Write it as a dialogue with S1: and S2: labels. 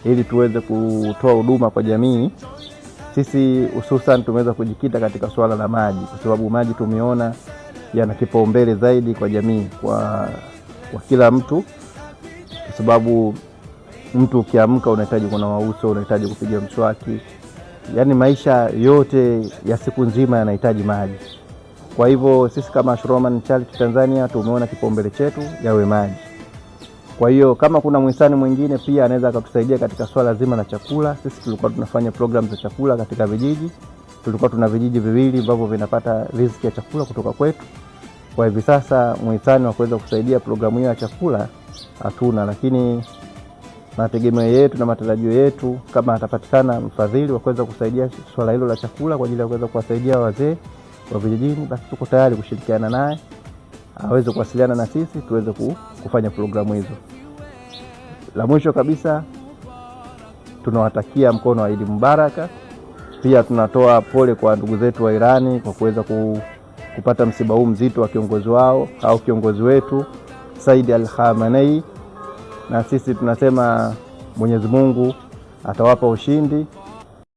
S1: Ili tuweze kutoa huduma kwa jamii. Sisi hususan tumeweza kujikita katika suala la maji, kwa sababu maji tumeona yana kipaumbele zaidi kwa jamii, kwa kila mtu, kwa sababu mtu ukiamka unahitaji kunawa uso, unahitaji kupiga mswaki, yaani maisha yote ya siku nzima yanahitaji maji. Kwa hivyo sisi kama Ashroman Charity Tanzania tumeona kipaumbele chetu yawe maji. Kwa hiyo kama kuna mhisani mwingine pia anaweza akatusaidia katika swala zima la chakula. Sisi tulikuwa tunafanya program za chakula katika vijiji, tulikuwa tuna vijiji viwili ambavyo vinapata riziki ya chakula kutoka kwetu. Kwa hivi sasa mhisani wa kuweza kusaidia programu hiyo ya chakula hatuna, lakini mategemeo yetu na matarajio yetu, kama atapatikana mfadhili wa kuweza kusaidia swala hilo la chakula kwa ajili ya kuweza kuwasaidia wazee wa vijijini, basi tuko tayari kushirikiana naye aweze kuwasiliana na sisi tuweze kufanya programu hizo. La mwisho kabisa, tunawatakia mkono wa Idi Mubaraka. Pia tunatoa pole kwa ndugu zetu wa Irani kwa kuweza kupata msiba huu mzito wa kiongozi wao au kiongozi wetu Said Al Khamenei, na sisi tunasema Mwenyezi Mungu atawapa ushindi